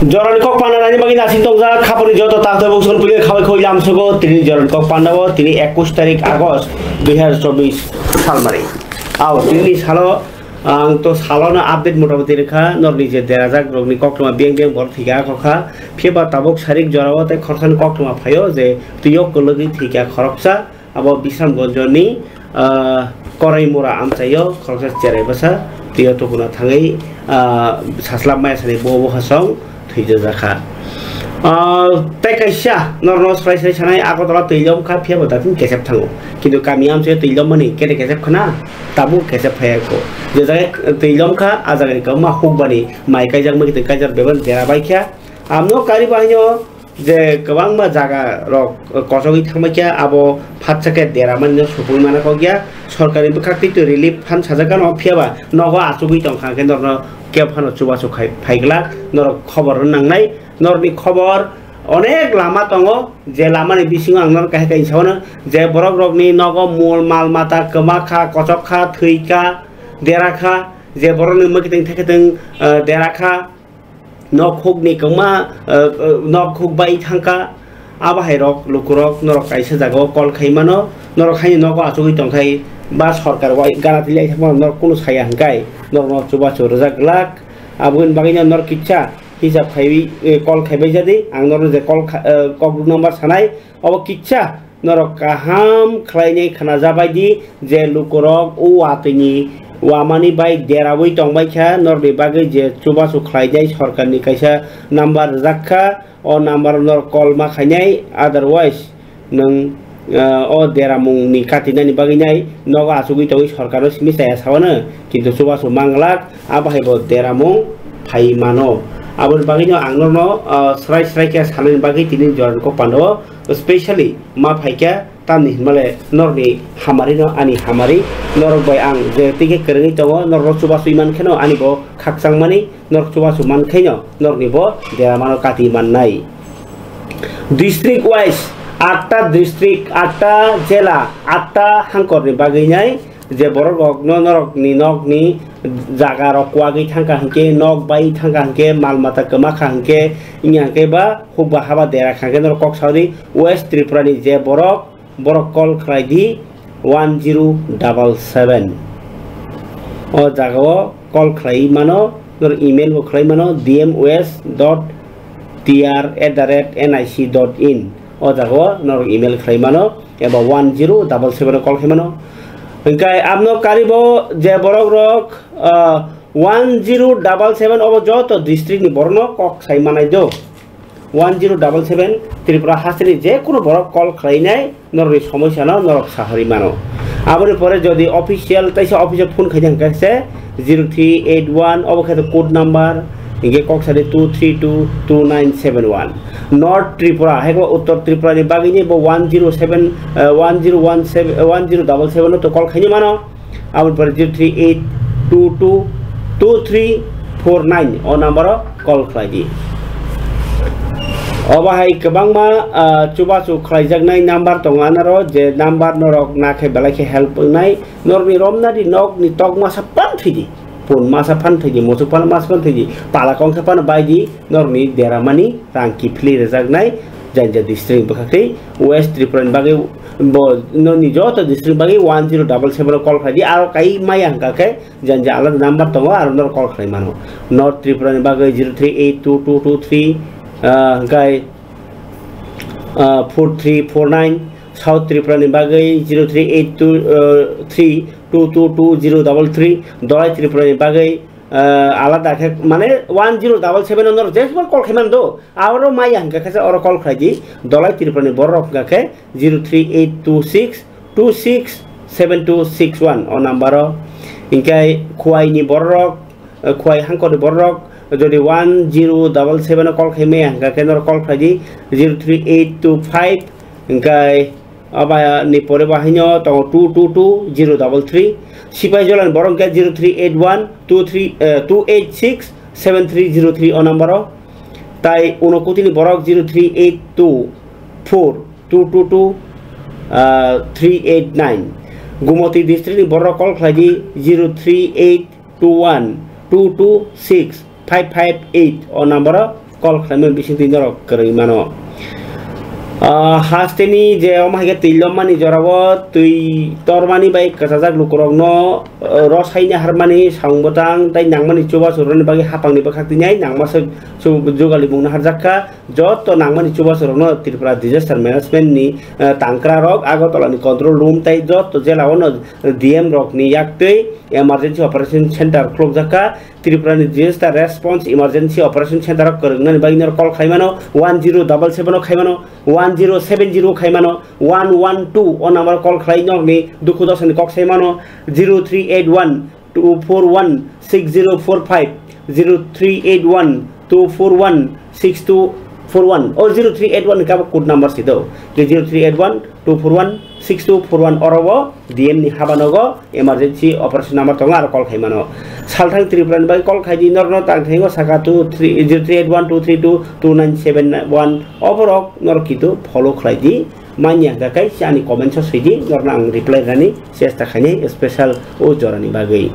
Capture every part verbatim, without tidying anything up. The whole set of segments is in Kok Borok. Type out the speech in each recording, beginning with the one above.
Jorani kok panda nani bagwi nasing tongjak, khapani joto tak tabuk song pili khabai khoi lam sogo, tini jorani kok panda o, tini ekush tarik August dui hazar chobbish salmari. Ao, tini salo, ang to salo no update mota moti rikha, norni je derajak rokni koktwma beng beng bor thika kokha, phiya ba tabuk sarik jora o tei khoroksa ni koktwma phaio je twi o kwlwgwi thika khoroksa, Abo Bisramganjni, ah, Koraimura amchaio khoroksa cherai bwsa twiyo tubuna thangwi, ah, saslap maya sani bo bo hasong thwijajakha. Ah, tei kaisa norno srai srai sanai Agartala twilom kha phiya bo datin kesep thango. Kintu kami amchaio twilom mani kete kesep khna tabuk kesep phaiya kho. Je jaga twilom kha a jagani kwbangma hukbani mai kaijak mui twi kaijak bebak dera bai kha. Amno kari bahaino je kwbangma jaga rok kochogwi thangbai kha, abo phatsa khe dera mani no supui mana kok ya. Sorkar ni bwkhak twi twi relief fund sajak gano, phiya ba nogo achugwi tong kha khe norno kebo phano chubachu khai phai glak, norok khobor rw nangnai. Norni khobor onek lama tongo, je lama ni bisingo ang norok kaisa kaisa sao no, je borok rokni nogo mul mal mata kwma kha, kochok kha, thwi kha, dera kha, je borok ni mwkhitwng thekhetwng, eh, dera kha. Nok huk ni kwma, eh, eh, nok huk bai thangkha. Abo hai rok lukurok norok kaisa jaga o call khai mano, norok haino nogo achugwi tongkhai ba sorkar wai gana twi lai thangma norok kunu saya hwnkhe norok no chubachu rwjak glak. Aboni bagwi no norok kisa hisab khaiwi, eh, call khaibai jadi ang norok je call kha-, eh, kok number sanai obo kisa Norok kaham khlainai khnajabaidi je lukurok o watwini wamani bai deraui tongbaikha, norokni bagwi je chubachu khlainai sorkarni kaisa number rwjakha, o number-o norok call ma khainai, otherwise nwng, ah, o deramungni katinani bagwinai nogo achugwi tongwi sorkaro simi chaya sawano, kintu chubachu manglak, abo haibo deramung phai mano. Aboni bagwino ang norokno, ah, srai srai khe sanani bagwi tini jorani kok pandao. Specially ma phaikha tamni hinmale norni hamari no ani hamari, norok bai ang je twi khe kwrwngwi tongo, norok chubachu man kheno ani bo khakchangmani, norok chubachu man khaino norni bo deramano kati mannai. District wise atta district, atta jela, atta hangkorni bagwi nai je borok rok no norok ni nok ni jaga rok kuagwi thangkha hinkhe, nok bai thangkha hinkhe, mal mata kwma kha hinkhe, wngya hinkhe ba hukba haba dera kha hinkhe norok kok saudi West Tripura ni je borok, borok call khlai di one zero double seven. O jaga o call khlai mano, norok email bo khlai mano, D M West dot T R at the rate N I C dot in. O jaga o norok email khlai mano, eba one zero double seven o call khai mano. Hinkhe abno karibo je borok rok, ah, one zero double seven obo joto district ni borok no kok sai manai do. One zero double seven Tripura hasteni je kunu borok call khlainai, norokni somosya no norok sahori mano. Aboni pore jodi official taisa office o phone khaina hwnkhe se zero three eight one, obo khe code number, hinkhe kok sadi two three two two nine seven one. North Tripura, hai khe Uttor Tripura ni bagwi ni bo one zero seven, eh, one zero one seven, eh, one zero double seven no to call khaini mano. Aboni pore zero three eight two two two three four nine o number o call khlai di. Obo hai kwbangma, ah, chubachu khlaijaknai number tongo anaro, je number norok nakhe belai khe help wngnai. Norokni romnadi nokni tok masa phan thwidi, pun masa phan thwidi, muchuk phan masa phan thwidi, pala kongsa phan baidi, norokni deramani rang kiphilwi rwjaknai janja district bwkhaktwi West Tripura ni bagwi bo noni joto district bagwi one zero double seven o call khlaidi, aro kai maya hwnkha khe janja alada number tongo, aro norok call khlai mano. North Tripura ni bagwi zero three eight two two two three, ah, hwnkhe, ah, four three four nine, South Tripura ni bagwi zero three eight two, ah, three two two two zero double three, Dhalai Tripura ni bagwi, ah, alada khe, mane, one zero double seven o norok jeswk call khai mano do, aro maya hwnkha khe oro call khlai di, Dhalai Tripura ni borok hwnkha khe zero three eight two six two six seven two six one o number o. Hinkhe Khowai ni borok, eh, Khowai hangkor ni borok jodi one zero double seven o call khai maya hwnkha khe norok call khlai di zero three eight two five, hinkhe aboni pore bo haino tongo two two two zero double three. Sipaijala ni borok hwnkhe zero three eight one two three, eh, two eight six seven three zero three o number o. Tai Unakoti ni borok zero three eight two four two two two, ah, three eight nine. Gumoti district ni borok call khlai di zero three eight two one two two six five five eight o number o call khlaimani bisingtwi norok kwrwngwi mano. Ah, hasteni je omo hai khe twi lommani jorao twi tormani bai kwchajak lukurokno, ah, rosaini harmani, samung bwtang tei nangmani chubachu rwna bagwi hapangni bwkhak twi nai nangma swk chu jugalimung naharjak kha. Joto nangmani chubachu rokno Tripura Disaster Management ni, ah, tangkra rok Agartala ni control room tei joto jela o no D M rok ni yak twi Emergency Operation Center khulukjak kha. Tripura ni Disaster Response Emergency Operation Center o kwrwngnani bagwi norok call khlai mano, one zero double seven o khai mano, one zero seven zero khai mano, one one two o number o call khlai norokni dukhu dosani kok sai mano, zero three eight one two four one six zero four five, zero three eight one two four one six two four one, o zero three eight one ni kabo code number si do, je zero three eight one two four one six two four one oro o D M ni habanogo emergency operation number tongo, aro call khai mano. Salthang Tripura ni bagwi call khai di, norno tang thango saka two three zero three eight one two three two two nine seven one, oborok norok kitu follow khlai di, manya hwnkha khe ani comment o swi di, norno ang reply rani chesta khainai special o jorani bagwi.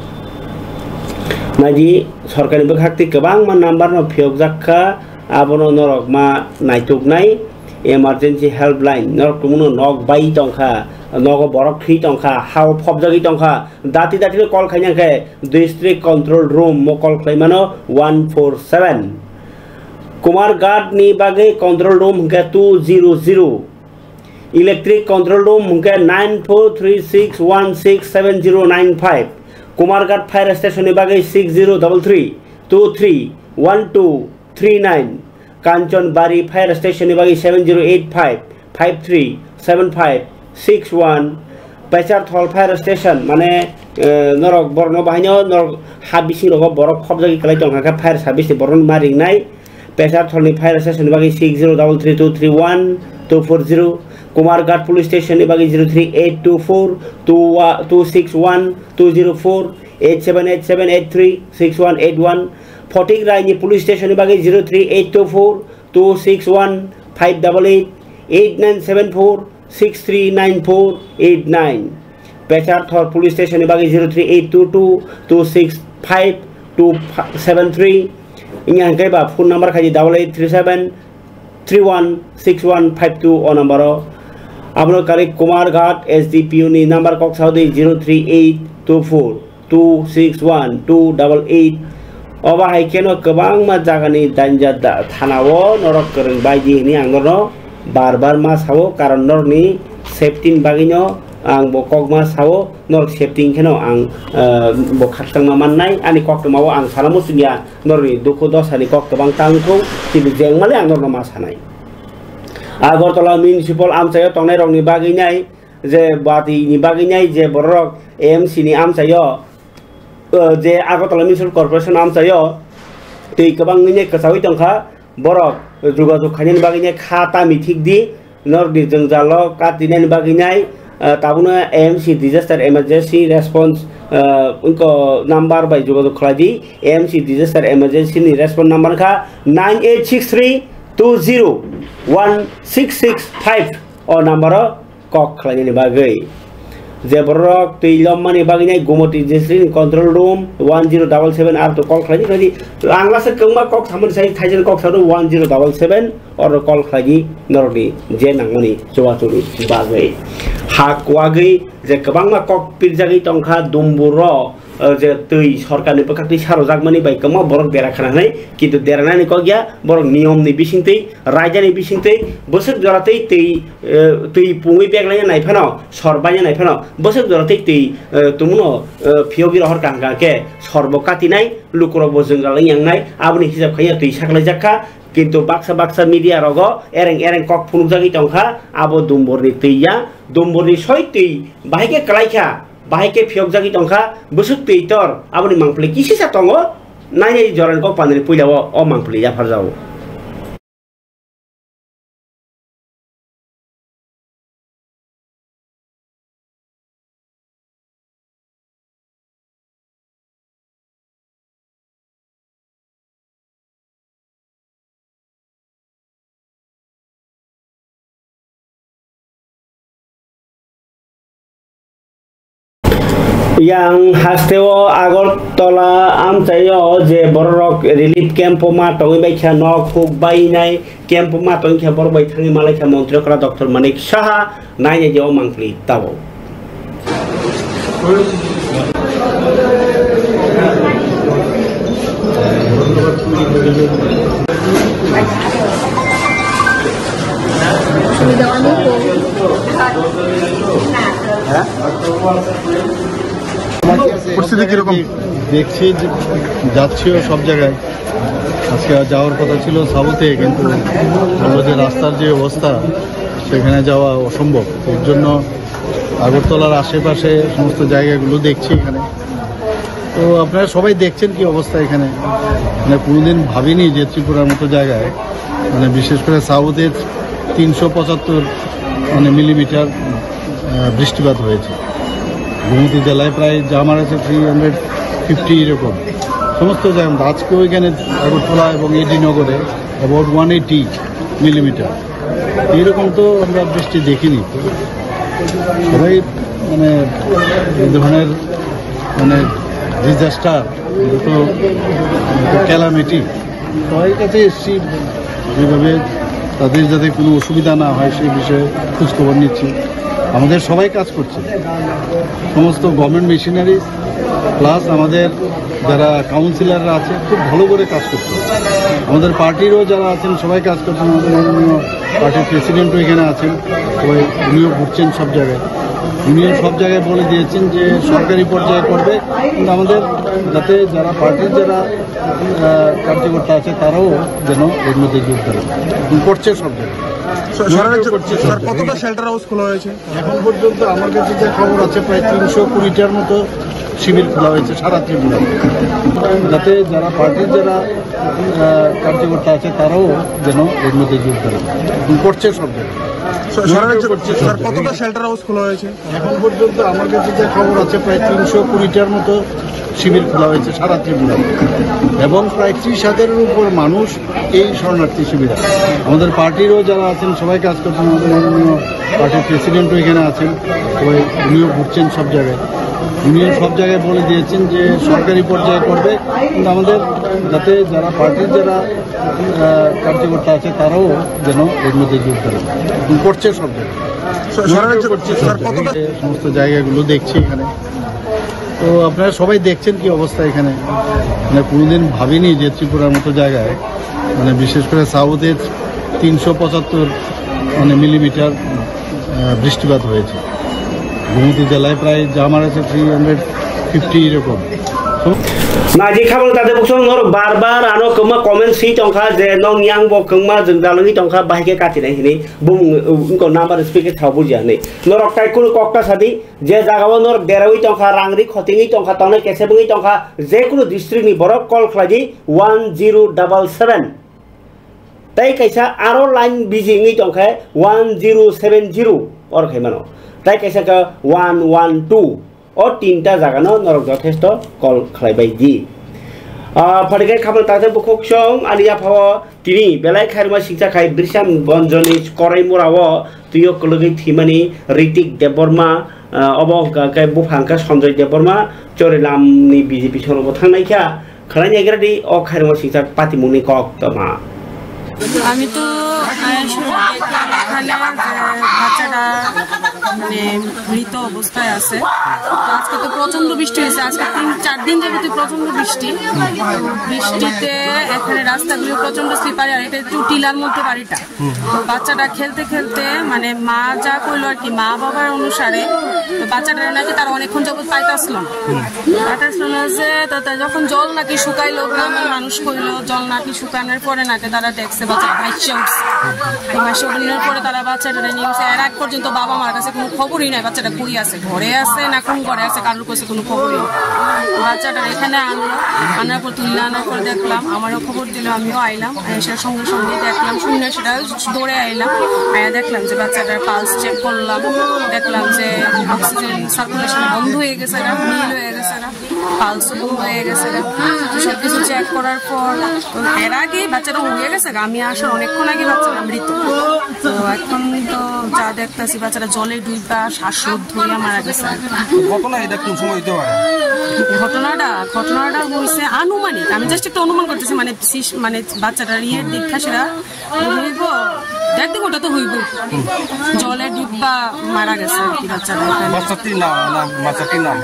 Nai di, sorkarni bwkhak twi kwbangma number no phiyokjak kha, abono norok ma naituknai. Emergency helpline, norok tongmano nok bai tongkha, nogo borok thwi tongkha, hao phobjagwi tongkha, dati dati no call khaina khe district control room o call khlai mano one four seven. Kumarghat ni bagwi control room hwnkhe two zero zero, electric control room hwnkhe nine four three six one six seven zero nine five, Kumarghat fire station ni bagwi six zero double three two three one two three nine, Kanchanbari Fire Station ni bagwi seven zero eight five five three seven five six one, Pecharthal Fire Station, mane, eh, norok borokno bahaino norok ha bising rogo borok khobjagwi kwlai tongkha khe fire service ni borokno ma ringnai. Pecharthal ni Fire Station ni bagwi six zero double three two three one two four zero, Kumarghat Police Station ni bagwi zero three eight two four two six one two zero four, eight seven eight seven eight three six one eight one, Photik Raini Police Station ni bagwi zero three eight two four two six one five double eight, eight nine seven four six three nine four eight nine, Pecharthal Police Station ni bagwi zero three eight two two two six five two seven three, wngya hwnkhe ba phone number khai di double eight three seven three one six one five two o number o. Abono kwrwi Kumarghat S D P O ni number kok sao di zero three eight two four two six one two double eight. Obo hai kheno kwbangma jagani danger da-, thana o norok kwrwng bai di hwnwi ang norokno bar bar ma sao, karon norokni safety ni bagwino ang bo kok ma sao, norok safety kheno ang, ah, bo khakchangma mannai. Ani koktwma o ang sana muchungya norokni dukhu dosani kok kwbang tang thung, kintu jengmale ang norokno ma sanai. Agartala Municipal amchaio tongnairokni bagwi nai, je bati ni bagwi nai je borok A M C ni amchaio, eh, je Agartala Municipal Corporation amchaio twi kwbang wngwi kwchaui tongkha, borok jogajog khainani bagwi nai kha tami thik di, norokni jwngjalo katinani bagwi nai, eh, tabukno A M C Disaster Emergency Response, eh, wngko number bai jogajog khlai di. A M C Disaster Emergency ni response number kha nine eight six three two zero one six six five o number o kok khlainani bagwi. Je borok twi lommani bagwi nai Gumoti District ni control room one zero double seven R to call khlaidi, khlaidi. Ang lasa kwbangma kok samani sai thaijani kok sado one zero double seven oro call khlaidi norokni je nangmani chubachu ni bagwi. Ha kwagwi je kwbangma kok pirjagwi tongkha Dumbur o, eh, je twi sorkarni bwkhaktwi sarojakmani bai kwbangma borok dera khana hinwi, kintu deranani kok ya, borok niyomni bisingtwi, raidani bisingtwi, bwswk jora tei twi, eh, twi pungwi bek laina nai phano, sor baina nai phano, bwswk jora tei twi, eh, tumuno, eh, phiyogwi rohor kaham kaham khe sorbo katinai, lukurokbo jwngjal wngya wngnai, aboni hisab khaiya twi saklaijak kha, kintu baksa baksa media rogo ereng ereng kok phunukjagwi tongkha, abo Dumburni twi ya, Dumburni soi twi bahai khe kwlai kha. Bahai khe phiyokjagwi tongkha, bwswk twi tor, aboni mangpili kisisa tongo, nainai jorani kok pandani puila o, o mangpili yapharjago. Yang hasteo Agartala amchaio je bororok relief camp o ma tongwi bai kha, nok huk bainai camp o ma tongwi kha, borok bai thangwi malai kha Montri okra Doctor Manik Saha, nainai je o mangpli tabok. পরিস্থিতি কিরকম? দেখছি যে যাচ্ছিও সব জায়গায়। আজকে যাওয়ার কথা ছিল সাউথে, কিন্তু বললো যে রাস্তার যে অবস্থা, সেখানে যাওয়া অসম্ভব। এর জন্য আগরতলার আশেপাশে সমস্ত জায়গাগুলো দেখছি এখানে। তো আপনারা সবাই দেখছেন কি অবস্থা এখানে। মানে, কোনোদিন ভাবিনি যে ত্রিপুরার মতো জায়গায়, মানে, বিশেষ করে সাউথে তিনশো পঁচাত্তর, মানে, মিলিমিটার, আহ, বৃষ্টিপাত হয়েছে। গোমতী জেলায় প্রায় যা মারা গেছে থ্রি হান্ড্রেড ফিফটি এরকম। সমস্ত জায়গা, আজকেও এখানে আগরতলা এবং এডি নগরে অ্যাবাউট ওয়ান এইটি মিলিমিটার। এরকম তো আমরা বৃষ্টি দেখিনি। সবাই, মানে, এই ধরনের, মানে, ডিজাস্টার, এটা তো, এটা তো ক্যালামিটি। সবাই কাছে এসছি, যেভাবে তাদের যাতে কোনো অসুবিধা না হয় সেই বিষয়ে খোঁজখবর নিচ্ছি। আমাদের সবাই কাজ করছে, সমস্ত গভর্নমেন্ট মেশিনারি প্লাস আমাদের যারা কাউন্সিলররা আছে খুব ভালো করে কাজ করছে। আমাদের পার্টিরও যারা আছেন সবাই কাজ করছেন, আমাদের মাননীয় পার্টির প্রেসিডেন্টও এখানে আছেন, সবাই উনিও ঘুরছেন সব জায়গায়। উনিও সব জায়গায় বলে দিয়েছেন যে সরকারি পর্যায়ে করবে, কিন্তু আমাদের যাতে যারা পার্টির যারা, আহ, কার্যকর্তা আছে তারাও যেন এর মধ্যে যোগ দেন। করছে সব জায়গায়। স্যার, স্যার, উনিও করছে সব স্যার, জায়গায়। কতটা শেল্টার হাউস খোলা হয়েছে? এখন পর্যন্ত আমার কাছে যে খবর আছে, প্রায় তিনশো কুড়িটার মতো শিবির খোলা হয়েছে সারা ত্রিপুরা, যাতে যারা পার্টির যারা, আহ, কার্যকর্তা আছে তারাও যেন এর মধ্যে যোগ দেন। করছে সব জায়গায়। স্যার, স্যার, উনিও করছে সব স্যার, জায়গায়। কতটা শেল্টার হাউস খোলা হয়েছে? এখন পর্যন্ত আমার কাছে যে খবর আছে, প্রায় তিনশো কুড়িটার মতো শিবির খোলা হয়েছে সারা ত্রিপুরা এবং প্রায় ত্রিশ হাজারের উপর মানুষ এই শরণার্থী শিবিরে। আমাদের পার্টিরও যারা আছেন সবাই কাজ করছেন, আমাদের মাননীয় পার্টির প্রেসিডেন্টও এখানে আছেন, সবাই উনিও ঘুরছেন সব জায়গায়। উনিও সব জায়গায় বলে দিয়েছেন যে সরকারি পর্যায়ে করবে, কিন্তু আমাদের যাতে যারা পার্টির যারা, আহ, কার্যকর্তা আছে তারাও যেন এর মধ্যে যোগ দেন। করছে সব জায়গায়। স্যার, স্যার, উনিও করছে সব স্যার, জায়গায়। কতটা সমস্ত জায়গাগুলো দেখছি এখানে। তো আপনারা সবাই দেখছেন কি অবস্থা এখানে। মানে, কোনোদিন ভাবিনি যে ত্রিপুরার মতো জায়গায়, মানে, বিশেষ করে সাউথে তিনশো পঁচাত্তর, মানে, মিলিমিটার, আহ, বৃষ্টিপাত হয়েছে। গোমতী জেলায় প্রায় যা মারা গেছে থ্রি হান্ড্রেড ফিফটি এরকম। Naidi khabang tade buksong norok bar bar ano kwma comment si tongkha je nong yang bo kwma jwng dalogwi tongkha, bahai khe katinai hinwi bumung, uh, wngkha number speak khe thao bujiya hinwi. Norok tai kunu kokta sadi, je jagao norok derawi tongkha, rang ri khotingwi tongkha, tongnai kesep wngwi tongkha, je kunu district ni borok call khlai di one zero double seven. Tai kaisa aro line busy wngwi tongkhe one zero seven zero oro khai mano. Tai kaisa khe one one two. O tinta jagano norok jothesto call khlai bai di. Ah, phaikhe khabang tangsa bukhuk song ani yaphao tini belai khairma singcha khai Birsam Bonjoni Korai Murao tuio kwlwgwi thwimani Ritik Debbarma, ah, obo hwnkha khe bupha hwnkha Sanjoy Debbarma, Chorilamni B J P songno bo thangnai kha. Khlaina egradi o khairokma singchak patimungni kok tongma. আমি তো, আহ, শুরু দেখলাম এখানে যে বাচ্চাটা মানে মৃত অবস্থায় আছে। তো আজকে তো প্রচন্ড বৃষ্টি হয়েছে, আজকে তিন চার দিন যাবত প্রচন্ড বৃষ্টি। তো বৃষ্টিতে এখানে রাস্তাগুলো প্রচন্ড স্লিপারি, আর এটা একটু টিলার মধ্যে বাড়িটা। তো বাচ্চাটা খেলতে খেলতে মানে মা যা কইলো আর কি, মা বাবার অনুসারে তো বাচ্চাটা নাকি তারা অনেকক্ষণ যাবত পাইতাছিল না। পাইতাছিল না যে তো, তো যখন জল নাকি শুকাইলো, গ্রামের মানুষ কইলো জল নাকি শুকানোর পরে নাকি তারা দেখছে বাচ্চাটা ভাসিয়া উঠছে। তো ভাসিয়া উঠানোর পরে তারা বাচ্চাটা নিয়ে গেছে। এর আগ পর্যন্ত বাবা মার কাছে কোনো খবরই নাই বাচ্চাটা কই আছে, ঘরে আছে না কোন ঘরে আছে, কারোর কাছে কোনো খবরই নেই। বাচ্চাটা এখানে আনলো, আনার পর তুলে আনার পর দেখলাম, আমারও খবর দিল, আমিও আইলাম। এসে সঙ্গে সঙ্গে দেখলাম, শুনে সেটা দৌড়ে আইলাম। আয়া দেখলাম যে বাচ্চাটার পালস চেক করলাম, দেখলাম যে অক্সিজেন সার্কুলেশন বন্ধ হয়ে গেছে, নীল হয়ে গেছে, পালস বন্ধ হয়ে গেছে। তো সব কিছু চেক করার পর তো এর আগে বাচ্চাটা উড়ে গেছে, আমি আসার অনেকক্ষণ আগে বাচ্চা তো এখন তো যা দেখতাছি, বাচ্চারা জলে ডুববা শ্বাসরোধ ধরিয়া মারা গেছে আর কি। ঘটনা এটা কোন সময় হইতে পারে? ঘটনাটা, ঘটনাটা হইছে আনুমানিক, আমি just একটা অনুমান করতেছি, মানে, শিশ-, মানে, বাচ্চাটার ইয়ের দীক্ষা সেরা হইব, দেড় দুই ঘন্টা তো হইব, জলে ডুববা মারা গেছে আর কি বাচ্চাটা এখানে। বাচ্চাটির নাম, নাম, বাচ্চাটির নাম?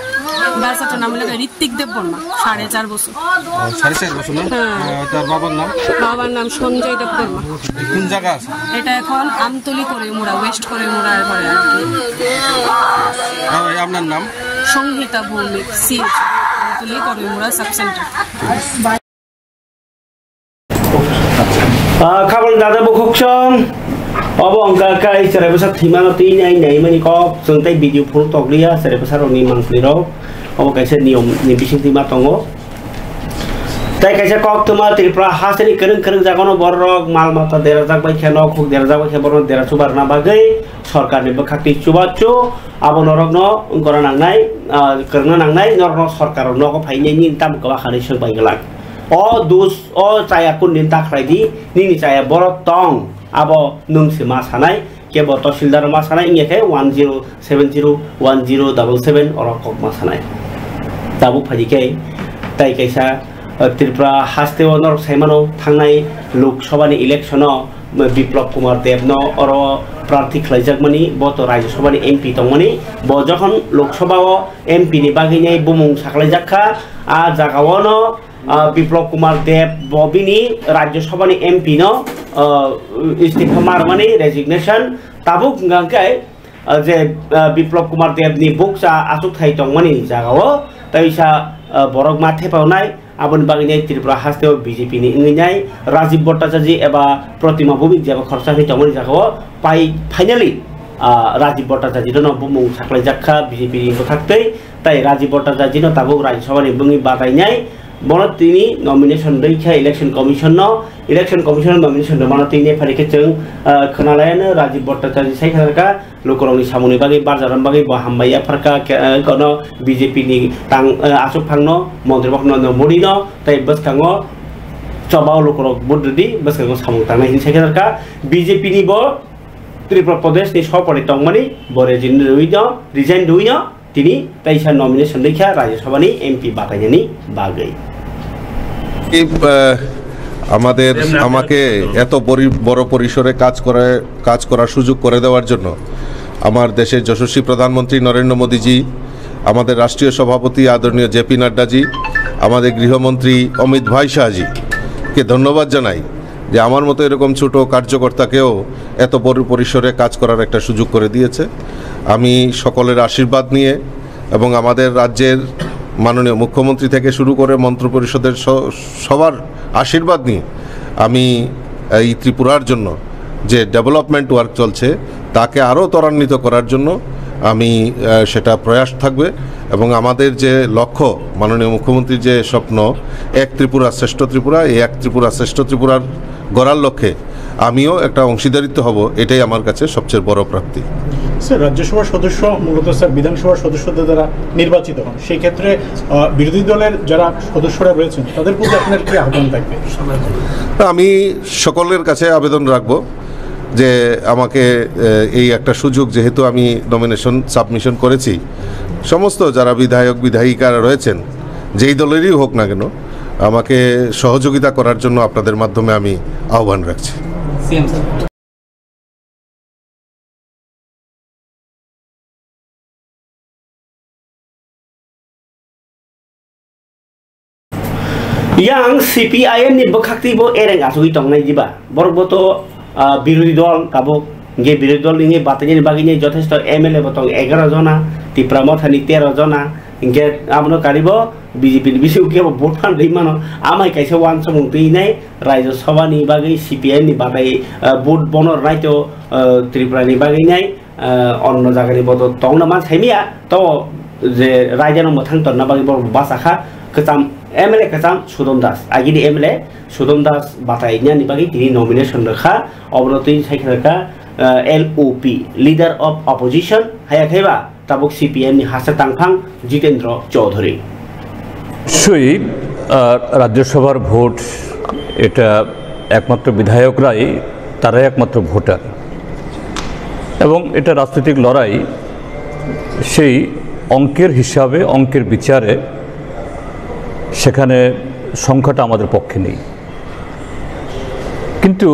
বাচ্চাটার নাম হলো ঋত্বিক দেববর্মা, সাড়ে চার বছর। ও, সাড়ে চার বছর না? হ্যাঁ। আহ, তার বাবার নাম? বাবার নাম সঞ্জয় দেববর্মা। কোন জায়গা আছে? এটা এখন আমতলি করিমুড়া, ওয়েস্ট করিমুড়ার ঘরে আর কি। আহ, আপনার নাম? সংহিতা ভৌমিক, সিএইচ, আমতলি করিমুড়া sub centre. Ah, khabal dada bukhuk song. Obo wngkha kai chwrai bwsa thwimano twi nai nai mani kok. Chwng tei video phuru tokliya chwrai bwsa rokni mangpli rok. Obo kaisa niyom ni bising twi ma tongo. Tai kaisa kok thwma Tripura hasteni kwrwng kwrwng jagano borok mal mata derajak bai khe, nok huk derajak bai khe borok dera chubarna bagwi sorkarni bwkhak twi chubachu abo norokno wngkora nangnai, ah, kwrwngna nangnai norokno sorkar nogo phainai nini tamo kwbakha hinwi swk bai glak. O dus, o chaya kundin ta khlai di, nini chaya borok tong, abo nwng se ma sanai, kebo tahsildar ma sanai, wngya khe one zero seven zero one zero double seven oro kok ma sanai. Tabuk phaidi khe, tai kaisa, uh, Tripura haste o norok sai mano thangnai Lok Sabha ni election o, uh, Biplab Kumar Deb no oro prarthi khlaijakmani, bo to Rajya Sabha ni M P tongmani, bo jokhon Lok Sabha o M P ni bagwi nai bumung saklaijak kha, a jaga o no ah, Biplab Kumar Deb bo bini Rajya Sabha ni M P no, ah, istifa marmani resignation tabuk hwnkha khe, ah, je, ah, Biplab Kumar Deb ni bukcha achuk thai tongmani jaga o tei sa, ah, borok ma thepaunai aboni bagwi nai Tripura haste o B J P ni wngwi nai Rajib Bhattacharjee eba Pratima Bhowmik jeba khoroksa hinwi tongmani jaga o pai finally, ah, Rajib Bhattacharjee no bumung saklaijak kha B J P ni bwkhak tei, tai Rajib Bhattacharjee no tabuk Rajya Sabha ni bungwi batainai. Bono tini nomination rwi kha Election Commission no, Election Commission no nomination rwmano tini phai khe chwng, ah, khwnalaiano Rajib Bhattacharjee sai kha kha lukurokni samungni bagwi barjaram bagwi bo hambai yapharkha, ah, kono B J P ni tang, ah, aswk phangno Montri Bhakno no Modi no tei bwskango chobao lukurok vote rwdi bwskango samung tangnai hinwi sai kha kha B J P ni bo Tripura Pradesh ni sopori tongmani bo resign rwino, resign rwino. Tini teisa nomination rikha Rajya Sabha ni M P batainani bagwi. এই, আহ, আমাদের, আমাকে এত পরি-, বড় পরিসরে কাজ করে, কাজ করার সুযোগ করে দেওয়ার জন্য আমার দেশের যশস্বী প্রধানমন্ত্রী নরেন্দ্র মোদীজি, আমাদের রাষ্ট্রীয় সভাপতি আদরণীয় জে পি নাড্ডাজি, আমাদের গৃহমন্ত্রী অমিত ভাই শাহজিকে ধন্যবাদ জানাই যে আমার মতো এরকম ছোট কার্যকর্তাকেও এত বড় পরিসরে কাজ করার একটা সুযোগ করে দিয়েছে। আমি সকলের আশীর্বাদ নিয়ে এবং আমাদের রাজ্যের মাননীয় মুখ্যমন্ত্রী থেকে শুরু করে মন্ত্রিপরিষদের স-, সবার আশীর্বাদ নিয়ে আমি এই ত্রিপুরার জন্য যে ডেভেলপমেন্ট ওয়ার্ক চলছে, তাকে আরও ত্বরান্বিত করার জন্য আমি, আহ, সেটা প্রয়াস থাকবে। এবং আমাদের যে লক্ষ্য, মাননীয় মুখ্যমন্ত্রীর যে স্বপ্ন, এক ত্রিপুরা শ্রেষ্ঠ ত্রিপুরা, এই এক ত্রিপুরা শ্রেষ্ঠ ত্রিপুরার গড়ার লক্ষ্যে আমিও একটা অংশীদারিত্ব হব, এটাই আমার কাছে সবচেয়ে বড় প্রাপ্তি। স্যার, রাজ্যসভার সদস্য মূলত, স্যার, বিধানসভার সদস্যদের দ্বারা নির্বাচিত হন। সেই ক্ষেত্রে, আহ, বিরোধী দলের যারা সদস্যরা রয়েছেন, তাদের প্রতি আপনার কি আহ্বান থাকবে? আমি সকলের কাছে আবেদন রাখব যে আমাকে, আহ, এই একটা সুযোগ, যেহেতু আমি নমিনেশন সাবমিশন করেছি, সমস্ত যারা বিধায়ক বিধায়িকারা রয়েছেন, যেই দলেরই হোক না কেন, আমাকে সহযোগিতা করার জন্য আপনাদের মাধ্যমে আমি আহ্বান রাখছি। CM sir. Yang C P I M ni bwkhak twi bo ereng achugwi tongnai diba? Borok bo to, ah, birodhi dol tabuk. Hingke birodhi dol ni bataini bagwi ni jothesto M L A bo tong egaro jona, Tipra Motha ni tero jona. Hingke abono karibo B J P ni bisingo kebo vote phan rwi mano. Amai kaisa wansukmung twi nai Rajya Sabha ni bagwi C P I M ni batai, ah, vote bono rwnaito, ah, Tripura ni bagwi nai. Ah, onno jagani bodo tongna man saimiya, to je raida no mwthang tonna bagwi borok basa kha, kwcham M L A kwcham Sudom Das, agini M L A Sudom Das batai nani bagwi tini nomination rwkha, obono twi sai kha, ah, L O P, Leader of Opposition, haya khaiba tabuk C P M ni hasa tangphang Jitendra Chaudhary. নিশ্চয়ই, আহ, রাজ্যসভার ভোট এটা একমাত্র বিধায়করাই তারাই একমাত্র ভোটার। এবং এটা রাজনৈতিক লড়াই, সেই অঙ্কের হিসাবে, অঙ্কের বিচারে সেখানে সংখ্যাটা আমাদের পক্ষে নেই। কিন্তু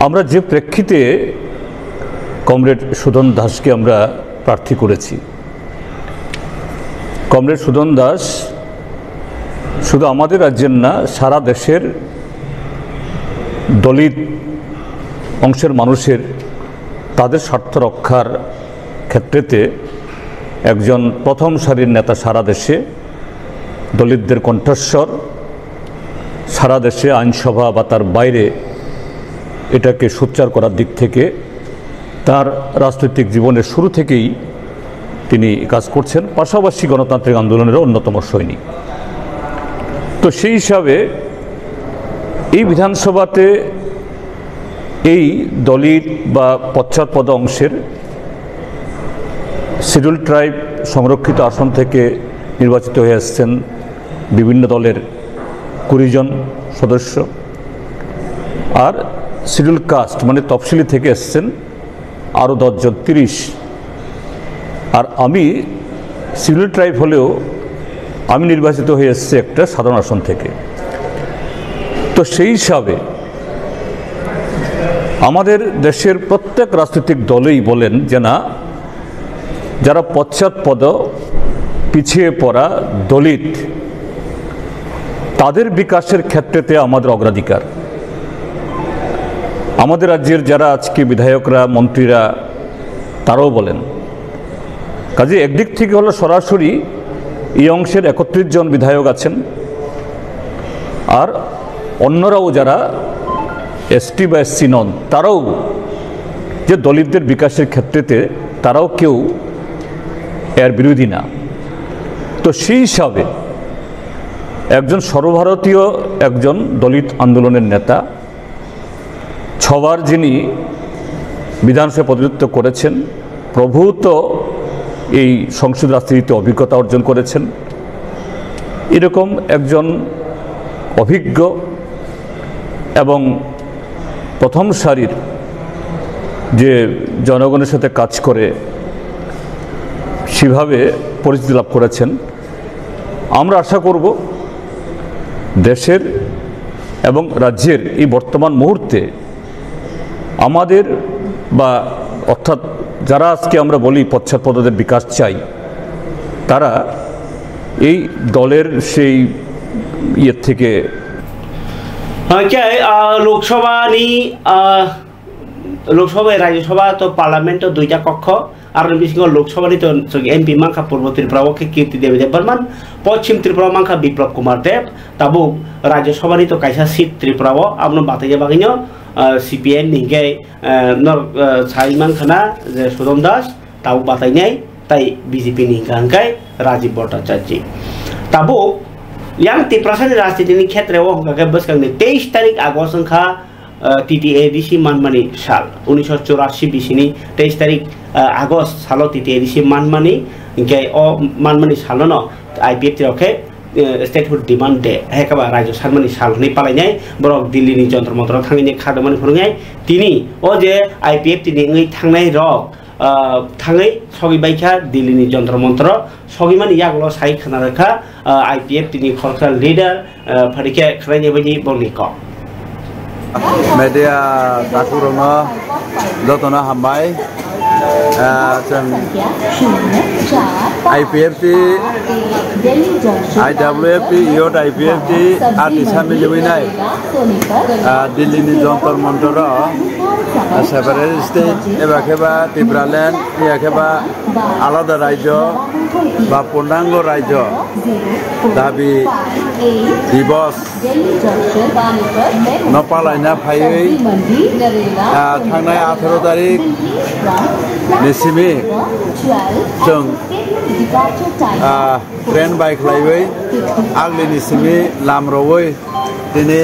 আমরা যে প্রেক্ষিতে কমরেড সুদন দাসকে আমরা প্রার্থী করেছি, কমরেড সুদন দাস শুধু আমাদের রাজ্যের না, সারা দেশের দলিত অংশের মানুষের, তাদের স্বার্থ রক্ষার ক্ষেত্রেতে একজন প্রথম সারির নেতা সারা দেশে। দলিতদের কণ্ঠস্বর সারা দেশে, আইনসভা বা তার বাইরে এটাকে সোচ্চার করার দিক থেকে তার রাজনৈতিক জীবনের শুরু থেকেই তিনি কাজ করছেন, পাশাপাশি গণতান্ত্রিক আন্দোলনেরও অন্যতম সৈনিক। তো সেই হিসাবে এই বিধানসভাতে এই দলিত বা পশ্চাৎপদ অংশের শিডিউল ট্রাইব সংরক্ষিত আসন থেকে নির্বাচিত হয়ে আসছেন বিভিন্ন দলের কুড়ি জন সদস্য, আর শিডিউল কাস্ট মানে তফসিলি থেকে এসছেন আরও দশ জন, তিরিশ। আর আমি শিডিউল ট্রাইব হলেও আমি নির্বাচিত হয়ে এসেছি একটা সাধারণ আসন থেকে। তো সেই হিসাবে আমাদের দেশের প্রত্যেক রাজনৈতিক দলেই বলেন যে না, যারা পশ্চাৎপদ, পিছিয়ে পড়া, দলিত, তাদের বিকাশের ক্ষেত্রেতে আমাদের অগ্রাধিকার। আমাদের রাজ্যের যারা আজকে বিধায়করা, মন্ত্রীরা, তারাও বলেন। কাজে একদিক থেকে হলো সরাসরি এই অংশের একত্রিশ জন বিধায়ক আছেন, আর অন্যরাও যারা এসটি বা এসসি নন, তারাও যে দলিতদের বিকাশের ক্ষেত্রেতে তারাও কেউ এর বিরোধী না। তো সেই হিসাবে একজন সর্বভারতীয়, একজন দলিত আন্দোলনের নেতা, ছবার যিনি বিধানসভায় প্রতিনিধিত্ব করেছেন, প্রভূত এই সংসদ রাজনীতিতে অভিজ্ঞতা অর্জন করেছেন, এরকম একজন অভিজ্ঞ এবং প্রথম সারির যে জনগণের সাথে কাজ করে সেভাবে পরিচিতি লাভ করেছেন। আমরা আশা করব দেশের এবং রাজ্যের এই বর্তমান মুহূর্তে আমাদের বা অর্থাৎ যারা আজকে আমরা বলি পশ্চাৎপদদের বিকাশ চাই, তারা এই দলের সেই ইয়ে থেকে Hwnkhe, ah, Lok Sabha ni, ah, Lok Sabha, Rajya Sabha to Parliament to duita kokho, aroni bisingo Lok Sabha ni to chwng M P mankha Purbo Tripura o khe Kirti Devi Debbarman, Poschim Tripura o mankha Biplab Kumar Deb, tabuk Rajya Sabha ni to kaisa seat Tripura o, abono bataiya bagwino, ah, C P M ni hwnkhe, ah, nor, ah, sai mankha na je Sudom Das, tabuk batainai, tai B J P ni hwnkha hwnkhe Rajiv Bhattacharjee. Tabuk yang Tiprasani rajnitini khetreo hwnkha khe bwskangni teis tarik August wngkha, ah, T T A D C manmani sal, unisho churashi bisini teis tarik, ah, August salo T T A D C manmani, hwnkhe o manmani salono I P F T rok khe, eh, statehood demand day, hai khe ba raijo sanmani sal hwnwi palainai, borok Delhi ni Jantar Mantar o thangwi kha rwmani phunuknai, tini o je I P F T ni wngwi thangnai rok, ah, thangwi sogwi bai kha Delhi ni Jantar Mantar o, sogwi mani yagulo sai khna rwkha, ah, I P F T ni khoroksa leader, ah, phari khe khwlainai bagwi bongni kok. Media takhuk rokno jotono hambai. Ah, chwng I P F T, I W F T, Youth I P F T, R T sami liwi nai. Ah, Delhi ni Jantar Mantar o, ah, separate state, eba khe ba Tipraland, iya khe ba alada raijo, ba purnango raijo, dabi dibos no palaina phaiwi, ah, thangnai atharo tarik ni simi chwng ah, train bai khlaiwi aglini simi lam rwui tini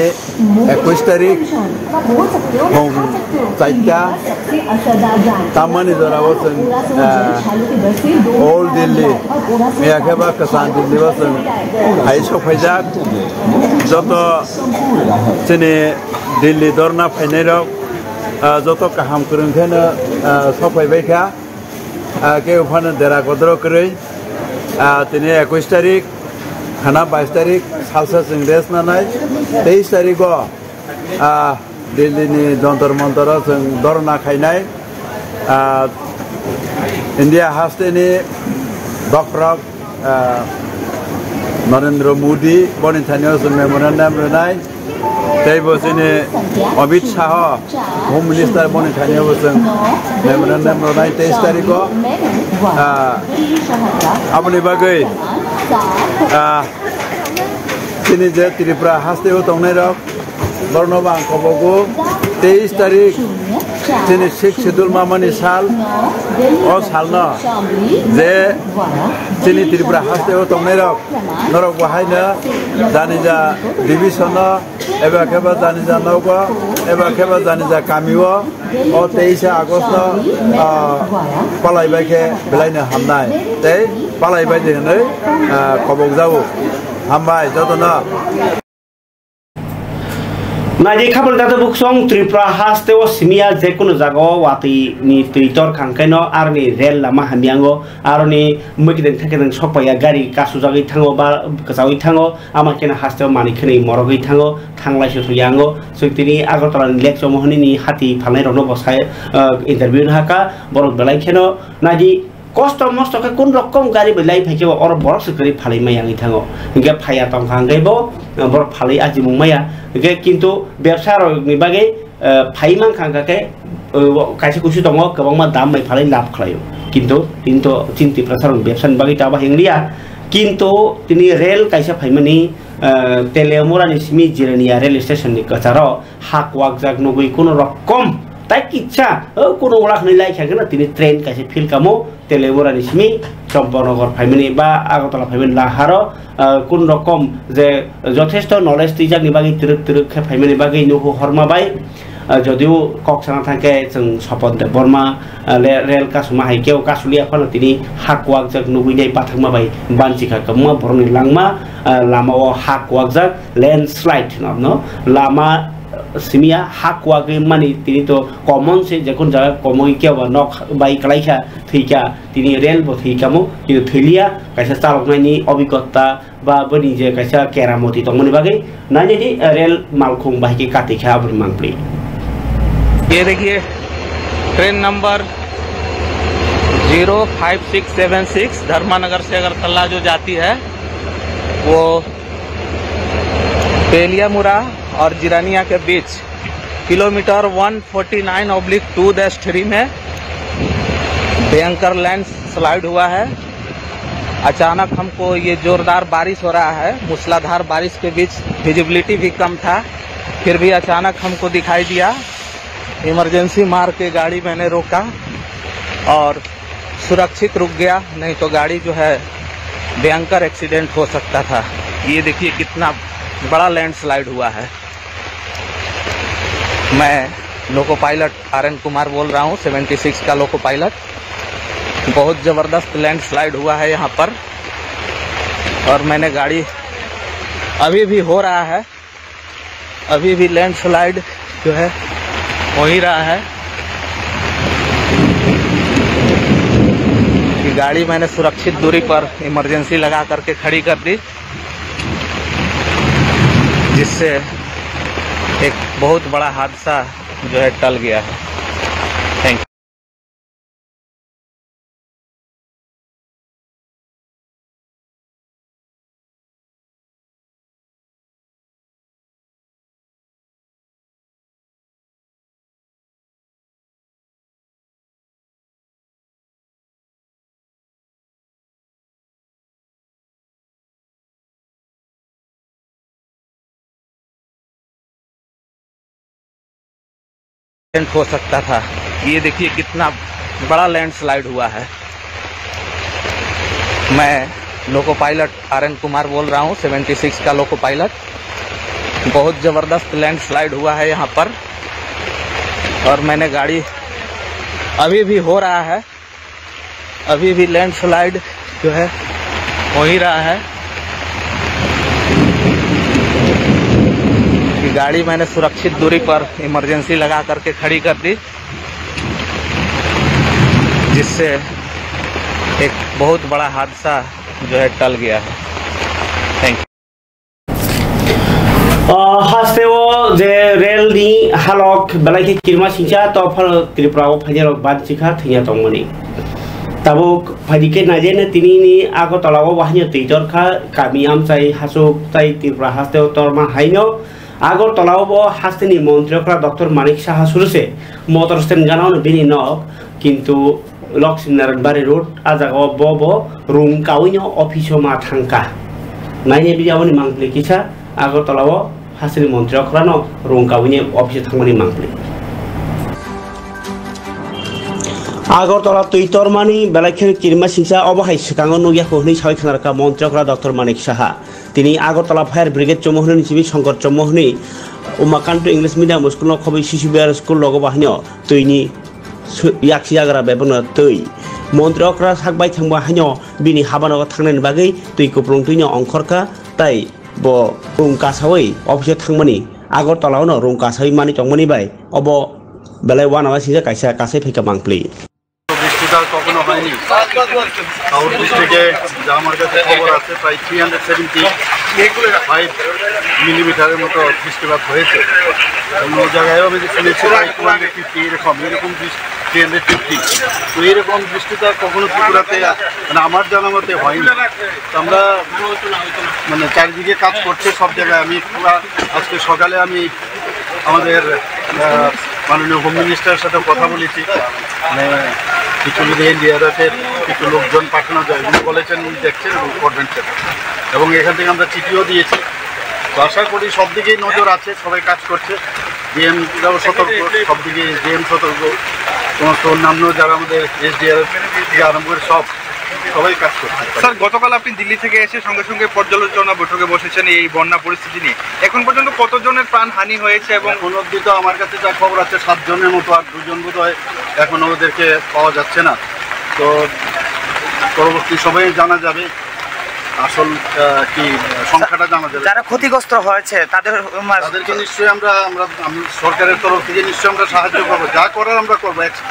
ekush tarik hong chaita tamani jorao chwng, ah, Old Delhi, miyakhe ba kwcham Delhi o chwng hai sokphaijak. Joto chini Delhi dorna phainairok, ah, joto kaham kwrwng kheno, ah, sokphaibai kha. Ah, kebo phano dera kodro kwrwi. Ah, tini ekush tarik, khana bais tarik, salsa chwng rest nanai. Teis tariko, ah, Delhi ni Jantar Mantar o chwng dhorna khainai. Ah, India hasteni bokhorok, ah, Narendra Modi boni thani o chwng memorandum rwnai. Tei bo chini Amit Shah, Home Minister boni thani o bo chwng memorandum rwnai teis tariko. Ah, aboni bagwi, ah, chini je Tripura haste o tongnairok, borno bo ang kobogo teis tarik chini Sixth Schedule mamani sal, o salno je chini Tripura haste o tongnairok, norok bo haino janija division o, eba khe ba janija nogo, eba khe ba janija kami o, o teisa August no, ah, palai bai khe belai no hamnai tei palai bai di hwnwi, ah, kobok jago. Hambai jotono. Naidi khapal dato buksong Tripura haste o simiya je kunu jaga o watwi ni twi tor khangkaino aroni rel lama hamyango aroni mwkideng thekideng sokpaiya gari kasujagwi thango ba kwchawi thango. Ama khe no haste o manwi khwnwi morogwi thango, thanglai se thung yango. Chwng tini Agartala ni Lake Chomohoni ni hati phalnai rokno bo sai, ah, interview rwha kha. Borok belai kheno naidi kosto mosto khe kun rokom gari bai lai phai khe bo oro borok se kwrwi phalwi ma yangwi thango. Hinkhe phaiya tong kha hinkhe bo, ah, borok phalwi achimung maya. Hinkhe kintu bebsa rok ni bagwi eh, phai mankha hwnkha khe, eh, kaisa kuisu tongo, kwbangma dam bai phalwi lab khlaio. Kintu, kintu chini Tiprasa rok bebsa ni bagwi ta abo hingliya. Kintu tini rel kaisa phaimani, eh, Teliamura ni simi Jirania rel station ni kwcharo ha kwakjak nugwi kunu rokom tai kisa, eh, kunu wlak hwnwi lai kha khe no tini train kaisa phil kamo. Teliamura ni simi Champaknagar phaimani ba Agartala phaimani laharo, ah, kun rokom je jothesto knowledge twijakni bagwi twrwk twrwk khe phaimani bagwi nuhu horma bai, ah, jodio kok sana thangkhe chwng Sopon Debbarma, ah, le-, rel kasuma hai khe o kasulia phano tini ha kuwakjak nugwi nai pathakma bai banchi kha kwbangma borokni langma, ah, lama o ha kuwakjak landslide hwnwi lama simiya ha kuwagwi mani tini to common se jekun jaga komoi khe ba nok bai kwlai kha. Thwikha, tini rel bo thwikamo, kintu thwiliya, kaisa chaloknaini obhigota ba boni je kaisa keramoti tongmani bagwi nainani, eh, rel malkhung bahai khe katikha aboni mangpli. ये देखिए, train number zero five six seven six धर्मानगर से अगरतला जो जाती है, वो तेलियामुरा और जिरानिया के बीच kilometre one forty nine oblique two dash three में भयंकर लैंड स्लाइड हुआ है। अचानक हमको ये जोरदार बारिश हो रहा है, मूसलाधार बारिश के बीच विजिबिलिटी भी कम था, फिर भी अचानक हमको दिखाई दिया। इमरजेंसी मार के गाड़ी मैंने रोका और सुरक्षित रुक गया, नहीं तो गाड़ी जो है भयंकर एक्सीडेंट हो सकता था। ये देखिए कितना बड़ा लैंडस्लाइड हुआ है। मैं loco pilot R N Kumar बोल रहा हूँ, सेवेंटी सिक्स का लोको पायलट। बहुत ज़बरदस्त लैंडस्लाइड हुआ है यहाँ पर और मैंने गाड़ी, अभी भी हो रहा है, अभी भी लैंडस्लाइड जो है हो ही रहा है। कि गाड़ी मैंने सुरक्षित दूरी पर इमरजेंसी लगा करके खड़ी कर दी, जिससे एक बहुत बड़ा हादसा जो है टल गया है। Thank you. एक्सीडेंट हो सकता था। ये देखिए कितना बड़ा लैंडस्लाइड हुआ है। मैं loco pilot R N Kumar बोल रहा हूँ, सेवेंटी सिक्स का लोको पायलट। बहुत ज़बरदस्त लैंडस्लाइड हुआ है यहाँ पर, और मैंने गाड़ी, अभी भी हो रहा है, अभी भी लैंडस्लाइड जो है हो ही रहा है। ये गाड़ी मैंने सुरक्षित दूरी पर इमरजेंसी लगा करके खड़ी कर दी, जिससे एक बहुत बड़ा हादसा जो है टल गया है। Thank you. O haste o je rel ni halok belai khe kirima singcha, to phano Tripura o phainai rok banchikha thwngya tongmani. Tabuk phaidi khe naijai na tini ni Agartala o bahai no twi torkha, kami amchai hasuk tai Tripura haste o torma hai no. Agartala o bo haste ni montri okra Doctor Manik Saha suru se motor stand gana o no bini nok, kintu Lokshmi Narayan Bari Road, a jaga o bo bo rung kaui no office o ma thangkha. Nainai bini aboni mangpili kisa Agartala o hasini montri okra no rung kaui ni office o thangmani mangpili. Agartala twi tormani belai kheno kirima singcha, obo hai swkango nukya kho hwnwi saui khna rwkha montri okra Doctor Manik Saha. Tini Agartala Fire Brigade chomwi hwnwi simi Shankar chomwi hwnwi Umakanto English Medium School no khobwi C C B R school logo bo haino twi ni su-, yaksi yagra bebakno twi. Montri okra sak bai thangba haino bini habanogo thangnani bagwi twi kupulung twi no ongkhorkha, tai bo rung kasaui office o thangmani, Agartala o no rung kasaui mani tongmani bai obo belai uanama singcha kaisa kasai phaikha mangpili. বৃষ্টিটা কখনো হয়নি। সাউথ ডিস্ট্রিক্টে যা আমার কাছে খবর আছে, প্রায় থ্রি হান্ড্রেড সেভেন্টি ফাইভ মিলিমিটারের মতো বৃষ্টিপাত হয়েছে। অন্য জায়গায়ও আমি শুনেছি প্রায় টু হান্ড্রেড ফিফটি এরকম, এরকম বৃষ্টি, থ্রি হান্ড্রেড ফিফটি। তো এরকম বৃষ্টিটা কখনো ত্রিপুরাতে, মানে, আমার জানা মতে হয়নি। তো আমরা, মানে, চারিদিকে কাজ করছে সব জায়গায়। আমি পুরা আজকে সকালে আমি আমাদের, আহ, মাননীয় হোম মিনিস্টারের সাথে কথা বলেছি, মানে, কিছু যদি এনডিআরএফ এর কিছু লোকজন পাঠানো যায়, উনি বলেছেন উনি দেখছেন এবং করবেন সেটা। এবং এখান থেকে আমরা চিঠিও দিয়েছি। তো আশা করি সব দিকেই নজর আছে, সবাই কাজ করছে, ডিএম রাও সতর্ক, সব দিকে ডিএম সতর্ক, সমস্ত অন্যান্য যারা আমাদের এসডিআরএফ থেকে আরম্ভ করে সব সবাই কাজ করছে। স্যার, গতকাল আপনি দিল্লি থেকে এসে সঙ্গে সঙ্গে পর্যালোচনা বৈঠকে বসেছেন এই বন্যা পরিস্থিতি নিয়ে। এখন পর্যন্ত কতজনের প্রাণহানি হয়েছে এবং এখন অবধি তো আমার কাছে যা খবর আছে, সাতজনের মতো, আর দুজন বোধহয় এখনো ওদেরকে পাওয়া যাচ্ছে না। তো পরবর্তী সময়ে জানা যাবে আসল, আহ, কি সংখ্যাটা জানা যাবে। যারা ক্ষতিগ্রস্ত হয়েছে তাদের, উম, তাদেরকে নিশ্চয়ই আমরা, আমরা, আমরা সরকারের তরফ থেকে নিশ্চয়ই আমরা সাহায্য করবো, যা করার আমরা করবো। এক-,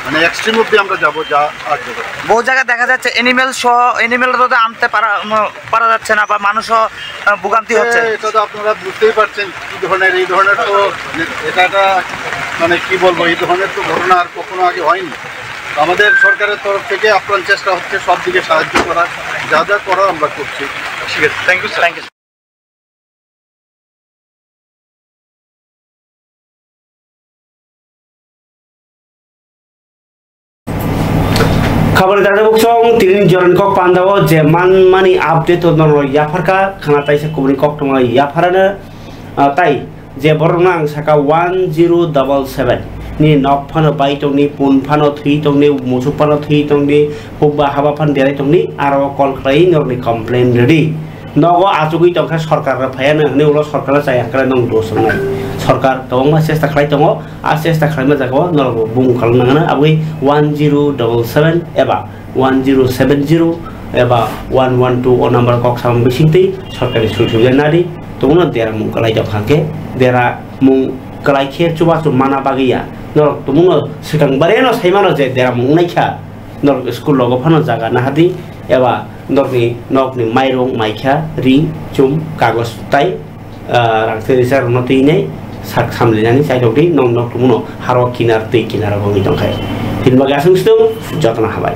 মানে, এক্সট্রিম অবধি আমরা যাবো, যা সাহায্য করবো। বহু জায়গায় দেখা যাচ্ছে অ্যানিমেল সহ, অ্যানিমেল রোদে আনতে পারা, উম, পারা যাচ্ছে না বা মানুষও, আহ, ভোগান্তি হচ্ছে। এটা তো আপনারা বুঝতেই পারছেন কি ধরনের, এই ধরনের তো, এটা একটা, মানে, কি বলবো, এই ধরনের তো ঘটনা আর কখনো আগে হয়নি। তো আমাদের সরকারের তরফ থেকে আপ্রাণ চেষ্টা হচ্ছে সব দিকে সাহায্য করার, যা যা করার আমরা করছি। ঠিক আছে, thank you, sir. Thank you. Khabari dada buksong tini jorani kok pandao je manmani update to norok yapharkha khana taisa kubuni kok tongma yapharano, ah, tai je borokno ang saka one zero double seven ni nok phano bai tongni, pun phano thwi tongni, musuk phano thwi tongni, hukba haba phano derai tongni, aro call khlai norokni complain rwdi. Nogo achugwi tongkha sorkar rok phaiya nang hinwi ulo sorkar chaya khlai nong dos wngnai. Sorkar kwbangma chesta khlai tongo, a chesta khlaima jagao norokbo bung khalna nangna abwi one zero double seven eba one zero seven zero eba one one two o number kok samung bisingtwi sorkari sujujai nadi tongno dera mung kwlai tongkha khe dera mung kwlai khe chubachu mana bagwi ya norok tongmungno swkang bareno saimano je dera mung wngnaikha. Norok school rogo phano jaga nahadi eba norokni nokni mairung, maikha, ri, chum, kagoj tai, ah, rang twi risa rokno twi nai sak samlinani chaitokdi nok nok tumuno haro kinar twi kinar wngwi tongkhai. Hini bagwi aswk swtwng jotono habai.